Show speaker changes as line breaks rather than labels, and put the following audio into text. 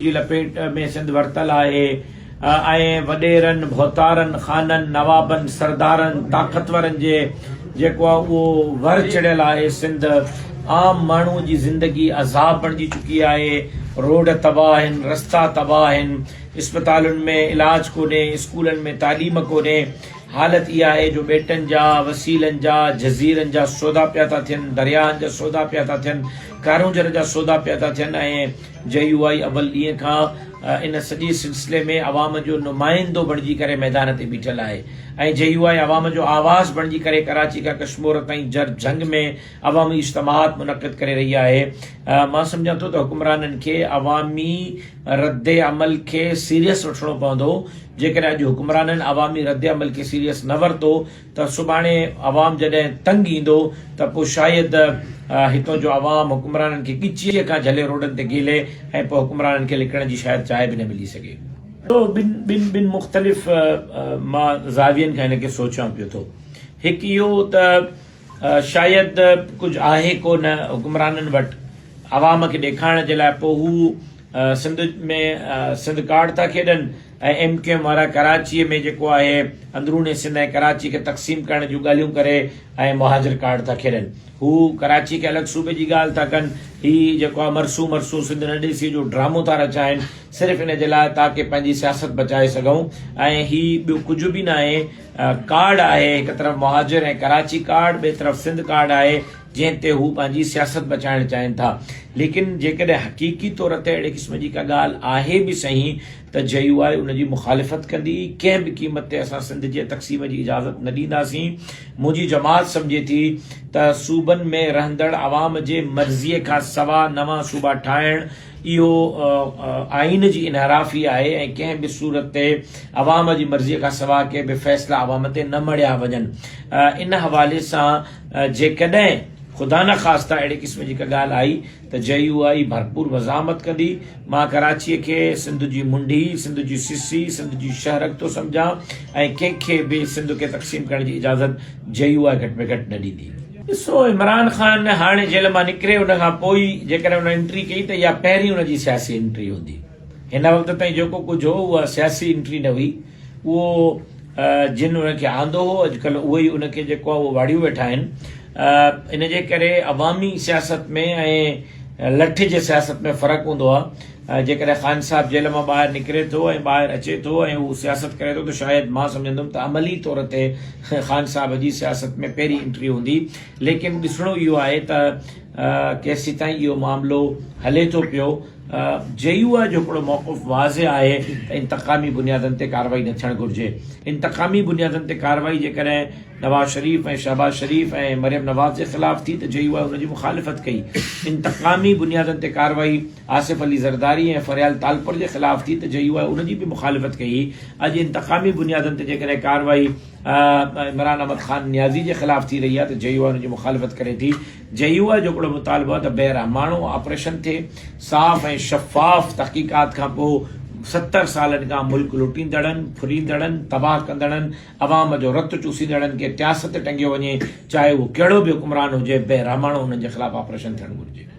جي لپيٽ ۾ سنڌ ورتل آهي ۽ وڏيرن، ڀوتارن، خانن، نوابن، سردارن، طاقتورن جي جيڪو آهي اهو ور چڙهيل آهي سنڌ عام ماڻهو جي زندگي عذاب بڻجي چڪي آهي روڊ تباهه آهن رستا تباهه آهن اسپتالن ۾ علاج ڪونهي اسڪولن ۾ تعليم ڪونهي حالت اها آهي جو ٻيٽن جا وسيلن جا جزيرن جا سودا پيا ٿا ٿين درياهن جا سودا پيا ٿا ٿين ڪارونجهر جا سودا پيا ٿا ٿين ۽ جي يو آء اول ڏينهن کان ان سڄي سلسلي ۾ عوام جو نمائندو بڻجي ڪري ميدان تي بيٺل آهي ۽ جي يو آء عوام جو آواز بڻجي ڪري ڪراچي کان ڪشمور تائين جر جهنگ ۾ عوامي اجتماعات منعقد ڪري رهي آهي. مان سمجهان ٿو ته حڪمرانن کي عوامي رد عمل کي سيريس وٺڻو پوندو، جيڪڏهن اڄ حڪمرانن عوامي رد عمل کي سيريس نه ورتو ته سڀاڻي عوام جڏهن تنگ ايندو ته پوء شايد هتون جو عوام حڪمرانن کي ڳچيء کان جهلي روڊن تي گهلي ۽ پوء حڪمرانن کي لڪڻ جي شايد جاء به نه ملي سگهي. سو ٻن ٻن ٻن مختلف مان زاوين کان هن کي سوچيان پيو ٿو. هڪ اهو ته شايد ڪجهه آهي ڪو نه حڪمرانن وٽ عوام کي ڏيکارڻ جي لاء پوء هو سنڌ ۾ سنڌ ڪارڊ ٿا کيڏن ۽ ايم ڪيو ايم وارا ڪراچيء ۾ جيڪو آهي اندروني سنڌ ۽ ڪراچي کي تقسيم ڪرڻ جون ڳالهيون ڪري ۽ مهاجر ڪارڊ ٿا کيڏن. هو ڪراچي کي الڳ صوبي جي ڳالهه ٿا ڪن. هي جيڪو آهي مرسون مرسون سنڌ نه ڏيسي جو ڊرامو ٿا رچائن صرف ان جي لاء تاڪه پنهنجي سياست بچائي سگهون ۽ هي ٻيو ڪجهه به ناهي ڪارڊ آهي هڪ طرف مهاجر ۽ ڪراچي ڪارڊ ٻئي طرف سنڌ ڪارڊ آهي جنهن تي هو پنهنجي سياست بچائڻ چاهين ٿا ليڪن جيڪڏهن حقيقي طور تي اهڙي قسم جي ڪا ڳالهه آهي به صحيح ته جي يو آء ان جي مخالفت ڪندي، ڪنهن به قيمت تي اسان سنڌ جي تقسيم جي اجازت نه ڏينداسين، منهنجي جماعت سمجهي ٿي ته صوبن ۾ رهندڙ عوام جي مرضي کان سوا نوان صوبا ٺاهڻ اهو آئين جي انحرافي آهي ۽ ڪنهن به صورت تي عوام جي مرضي کان سوا ڪي به فيصلا عوام تي نه مڙهيا وڃن ان حوالي سان جيڪڏهن خدانخواسته اهڙي قسم جي ڪا ڳالهه آئي ته جي يو آء ڀرپور مزاحمت ڪندي. مان ڪراچيء کي سنڌ جي منڍي، سنڌ جي سسي، سنڌ جي شهرڪ ٿو سمجهان ۽ ڪنهن کي به سنڌ کي تقسيم ڪرڻ جي اجازت جي يو آء گهٽ ۾ گهٽ نه ڏيندي. ڏسو عمران خان هاڻي جيل مان نڪري ان کان پوء ئي جيڪڏهن ان انٽري ڪئي ته اها پهرين ان جي سياسي انٽري هوندي. هن وقت تائين جيڪو ڪجهه هو اها سياسي انٽري نه هئي. اهو جن ان کي آندو هو اڄڪلهه اهي ئي ان کي جيڪو آهي اهو واڙيون ويٺا آهن ان جي ڪري عوامي سياست ۾ ۽ لٺ جي سياست ۾ فرق هوندو آهي جيڪڏهن خان صاحب جيل مان ٻاهر نڪري ٿو ۽ ٻاهر اچي ٿو ۽ هو سياست ڪري ٿو ته شايد مان سمجهندم ته عملي طور تي خان صاحب جي سياست ۾ پهرين انٽري هوندي ليڪن ڏسڻو اهو آهي ته ڪيسيتائين اهو معاملو هلي ٿو پيو جي يو آء جو هڪڙو موقف واضح آهي ته انتقامي بنيادن تي ڪارروائي نه ٿيڻ گهرجي، انتقامي بنيادن تي ڪارروائي جيڪڏهن نواز شريف ۽ شهباز شريف ۽ مريم نواز جي خلاف ٿي ته جي يو آء ان جي مخالفت ڪئي، انتقامي بنيادن تي ڪارروائي آصف علي زرداري ۽ فريال تالپور جي خلاف ٿي ته جي يو آء ان جي به مخالفت ڪئي، اڄ انتقامي بنيادن تي جيڪڏهن ڪارروائي عمران احمد خان نيازي جي خلاف ٿي رهي آهي ته جي يو آء ان جي مخالفت ڪري ٿي. جي يو آء جو هڪڙو مطالبو آهي ته بي رحماڻو آپريشن ٿئي، صاف ۽ شفاف تحقيقات کان پوء 70 سالن کان ملڪ لٽيندڙن، ڦريندڙن، تباهه ڪندڙن، عوام جو رت چوسيندڙن کي ٽياس تي ٽنگيو وڃي، چاهي اهو ڪهڙو به حڪمران هجي، بي رحماڻو انهن جي خلاف آپريشن ٿيڻ گهرجي.